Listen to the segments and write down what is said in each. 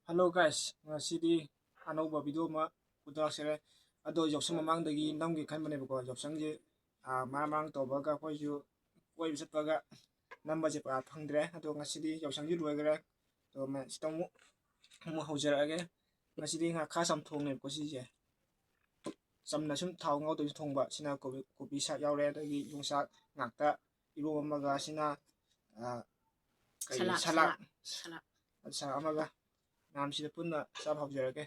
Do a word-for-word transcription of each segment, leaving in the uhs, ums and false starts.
Hello guys, ꯉꯁꯤꯗꯤ ꯑꯅꯧꯕ video ꯑꯃ ꯄꯨꯊꯣꯔꯛꯆꯔꯦ꯫ ꯑꯗꯣ ꯌꯥꯎꯁꯪ ꯃꯃꯥꯡꯗꯒꯤ ꯅꯝꯒꯦ ꯈꯟꯕꯅꯦꯕꯀꯣ꯫ ꯌꯥꯎꯁꯪꯁꯦ, ꯑꯥ, ꯃꯔꯥꯡ ꯃꯔꯥꯡ ꯇꯧꯕꯒ ꯑꯩꯈꯣꯏꯁꯨ ꯀꯣꯏꯕ ꯆꯠꯄꯒ ꯅꯝꯕꯁꯦ ꯄꯨꯔꯥ ꯐꯪꯗ꯭ꯔꯦ꯫ ꯑꯗꯣ ꯉꯁꯤꯗꯤ ꯌꯥꯎꯁꯪꯁꯨ ꯂꯣꯏꯈ꯭ꯔꯦ꯫ ꯑꯗꯣ ꯃ-, ꯁꯤꯗ ꯑꯃꯨꯛ, ꯑꯃꯨꯛ ꯍꯧꯖꯔꯛꯑꯒꯦ꯫ ꯉꯁꯤꯗꯤ ꯉꯥꯈꯥ ꯆꯝꯊꯣꯡꯅꯦꯕꯀꯣ ꯁꯤꯁꯦ꯫ ꯆꯝꯅ ꯁꯨꯝ ꯊꯥꯎ ꯉꯧꯗꯕꯤ ꯊꯣꯡꯕ꯫ ꯁꯤꯅ ꯀꯣꯕꯤ, ꯀꯣꯕꯤ ꯁꯥꯛ ꯌꯥꯎꯔꯦ, ꯑꯗꯒꯤ ꯌꯣꯡꯆꯥꯛ ꯉꯥꯛꯇ ꯏꯔꯣꯝ ꯑꯃꯒ꯫ ꯁꯤꯅ, ꯑꯥ, ꯀꯔꯤ, salad, salad. Salad. Salad. Salad ꯑꯃꯒ ꯃꯌꯥꯝꯁꯤꯗ ꯄꯨꯟꯅ ꯆꯥꯕ ꯍꯧꯖꯔꯒꯦ꯫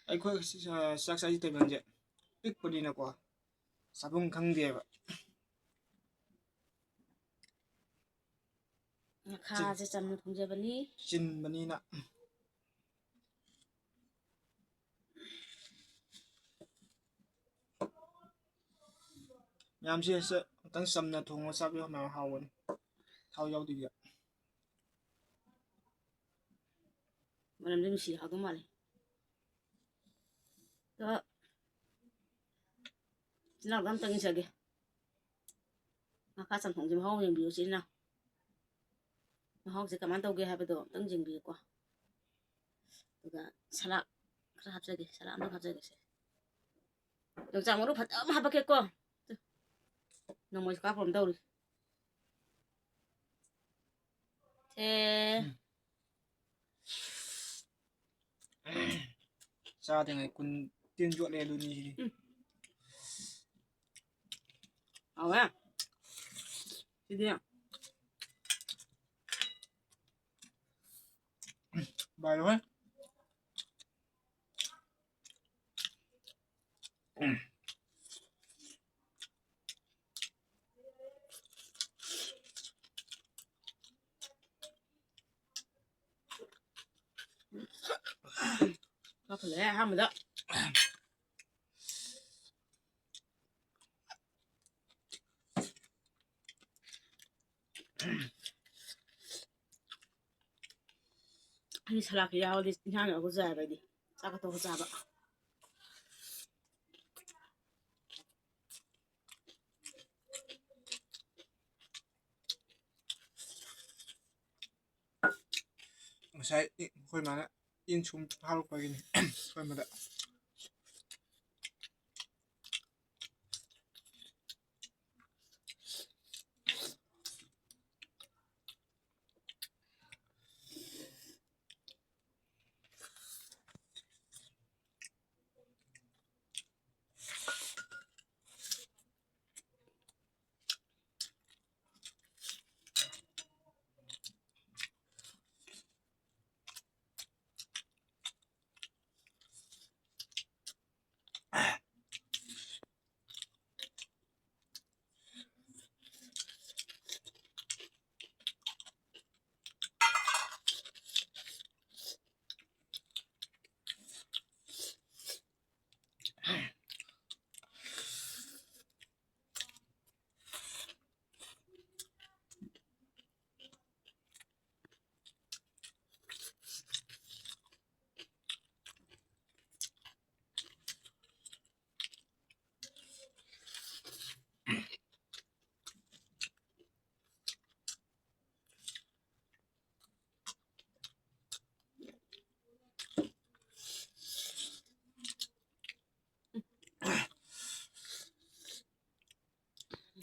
ꯑꯩꯈꯣꯏ ꯆꯥꯛ ꯆꯥꯁꯤ ꯇꯦꯕꯜꯁꯦ ꯄꯤꯛꯄꯅꯤꯅꯀꯣ, ꯆꯥꯐꯝ ꯈꯪꯗꯦꯕ꯫ ꯉꯥꯈꯥꯁꯦ ꯆꯝꯅ ꯊꯣꯡꯖꯕꯅꯤ꯫ ꯆꯤꯟꯕꯅꯤꯅ꯫ ꯃꯌꯥꯝꯁꯦ ꯑꯝꯇꯪ ꯆꯝꯅ ꯊꯣꯡꯉ ꯆꯥꯕꯤꯌꯨ, ꯃꯌꯥꯝ ꯍꯥꯎꯕꯅꯤ, ꯊꯥꯎ ꯌꯥꯎꯗꯕꯤꯗ꯫ ꯃꯅꯝꯗꯤ ꯅꯨꯡꯁꯤ, ꯍꯥꯎꯗꯧ ꯃꯥꯜꯂꯤ꯫ ꯑꯗꯣ ꯏꯆꯤꯜ ꯏꯅꯥꯎꯗ ꯑꯝꯇꯪ ꯏꯟꯖꯒꯦ꯫ ꯉꯥꯈꯥ ꯆꯝꯊꯣꯡꯁꯦ ꯃꯍꯥꯎ ꯌꯦꯡꯕꯤꯌꯨ ꯏꯆꯤꯜ ꯏꯅꯥꯎ꯫ ꯃꯍꯥꯎꯁꯦ ꯀꯃꯥꯏꯅ ꯇꯧꯒꯦ ꯍꯥꯏꯕꯗꯣ ꯑꯝꯇꯪ ꯌꯦꯡꯕꯤꯌꯨꯀꯣ꯫ ꯑꯗꯨꯒ ꯁꯂꯥꯗ ꯈꯔ ꯍꯥꯞꯆꯒꯦ, ꯁꯂꯥꯗ ꯑꯝꯇꯪ ꯍꯥꯞꯆꯒꯦꯁꯦ꯫ ꯌꯣꯡꯆꯥꯛ ꯃꯔꯨ ꯐꯖꯕ ꯑꯃ ꯍꯥꯄꯛꯀꯦꯀꯣ꯫ ꯅꯣꯡꯃꯩꯁꯨ ꯀꯥꯞꯄ ꯑꯃ ꯇꯧꯔꯤ꯫ ꯁꯦ꯫ ꯎꯝ꯫ ꯆꯥꯗ꯭ꯔꯤꯉꯩ ꯀꯨꯟ ꯇꯤꯟ ꯌꯣꯠꯂꯦ ꯑꯗꯨꯅꯤ ꯁꯤꯗꯤ꯫ ꯎꯝ꯫ ꯍꯥꯎꯋꯦ꯫ ꯁꯤꯗꯤ꯫ ꯎꯝ, ꯚꯥꯏ ꯍꯣꯏ꯫ ꯎꯝ꯫ ꯆꯥꯛ ꯐꯖꯔꯦ ꯑꯍꯥꯟꯕꯗ꯫ ꯑꯩꯗꯤ ꯁꯂꯥꯗꯀ ꯌꯥꯎꯔꯗꯤ ꯏꯟꯁꯥꯡ ꯌꯥꯎꯔꯒ ꯆꯥꯏꯕ ꯑꯩꯗꯤ꯫ ꯆꯥꯛꯀ ꯇꯣꯠꯂꯒ ꯆꯥꯕ꯫ ꯉꯁꯥꯏ ꯑꯩꯈꯣꯏ ꯃꯥꯅ ꯏꯟ ꯁꯨꯝ ꯐꯥꯔꯨꯕꯒꯤꯅꯤ꯫ ꯑꯩꯈꯣꯏ ꯃꯥꯗ꯫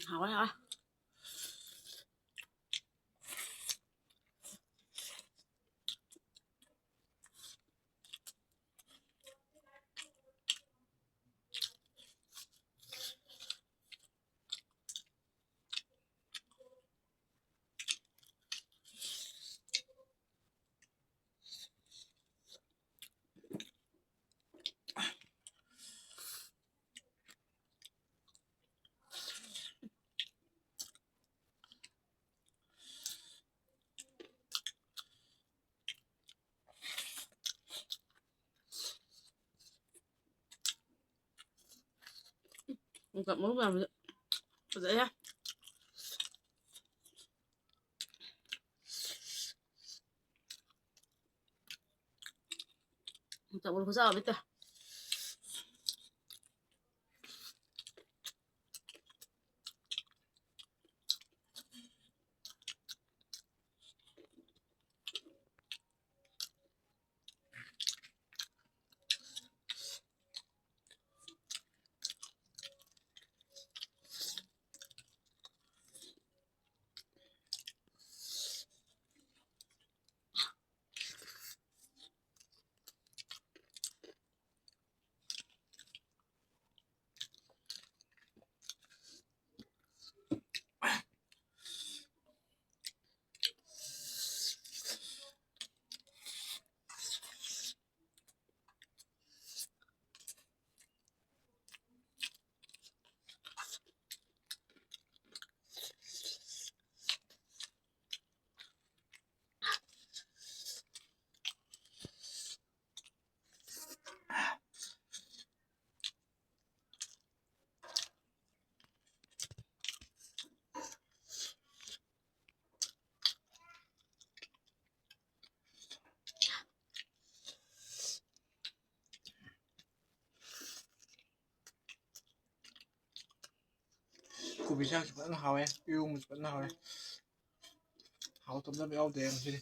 ꯍꯥꯎꯋꯦ, ꯍꯥꯎꯋꯦ꯫ ꯌꯣꯡꯆꯥꯛ ꯃꯔꯨ ꯃꯌꯥꯝꯁꯦ ꯐꯖꯩꯍꯦ꯫ ꯌꯣꯡꯆꯥꯛ ꯃꯔꯨ ꯈꯨꯆꯥꯎ ꯑꯃ ꯇꯧꯋꯦ꯫ ꯏꯟꯁꯥꯡꯁꯨ ꯐꯖꯅ ꯍꯥꯎꯋꯦ, ꯏꯔꯣꯝꯕꯁꯨ ꯐꯖꯅ ꯍꯥꯎꯋꯦ꯫ ꯍꯥꯎꯇꯕꯗꯤ ꯑꯝꯇ ꯌꯥꯎꯗꯦ ꯉꯁꯤꯗꯤ꯫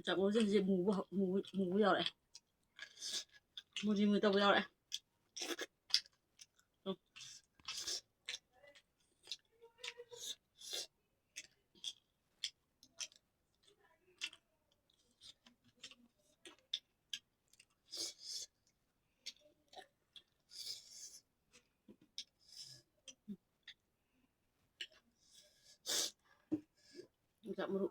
ꯆꯥꯛꯂꯣꯟꯁꯦ ꯍꯧꯖꯤꯛ ꯃꯨꯕ ꯍꯧ-, ꯃꯨꯕ, ꯃꯨꯕ ꯌꯥꯎꯔꯛꯑꯦ꯫ ꯃꯨꯔꯤ ꯃꯨꯔꯤ ꯇꯧꯕ ꯌꯥꯎꯔꯛꯑꯦ꯫ ꯎꯝ꯫ ꯌꯣꯡꯆꯥꯛ ꯃꯔꯨ꯫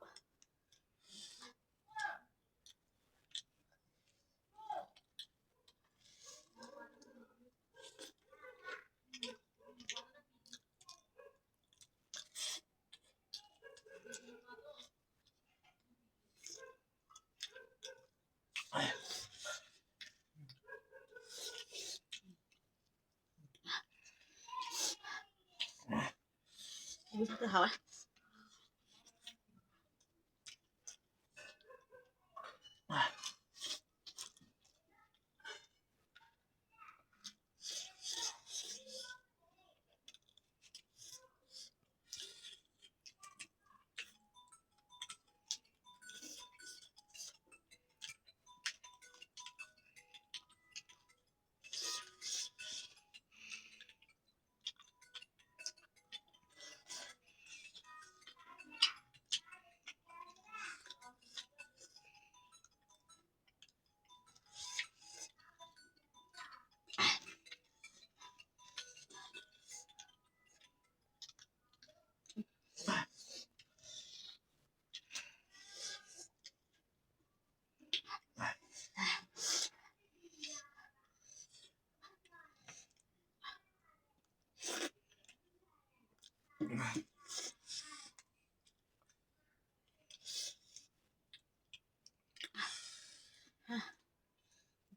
ꯎꯝ, ꯍꯥꯎꯋꯦ꯫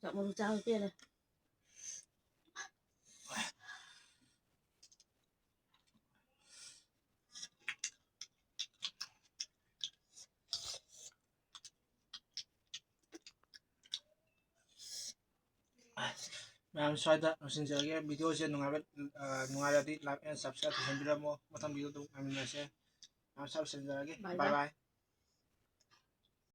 ꯆꯥꯛ ꯃꯔꯨ ꯆꯥꯕ ꯄꯦꯜꯂꯦ꯫ ꯃꯌꯥꯝ ꯁ꯭ꯋꯥꯏꯗ ꯂꯣꯏꯁꯤꯟꯖꯔꯒꯦ꯫ ꯚꯤꯗꯤꯑꯣꯁꯦ ꯅꯨꯡꯉꯥꯏꯕ, ꯑ, ꯅꯨꯡꯉꯥꯏꯔꯗꯤ like and subscribe ꯇꯧꯁꯟꯕꯤꯔꯝꯃꯣ꯫ ꯃꯊꯪ ꯚꯤꯗꯤꯑꯣꯗ ꯑꯃꯨꯛ ꯉꯥꯏꯃꯤꯟꯅꯔꯁꯦ꯫ ꯃꯌꯥꯝ ꯁ꯭ꯋꯥꯏꯗ ꯂꯣꯏꯁꯤꯟꯖꯔꯒꯦ꯫ Bye bye bye.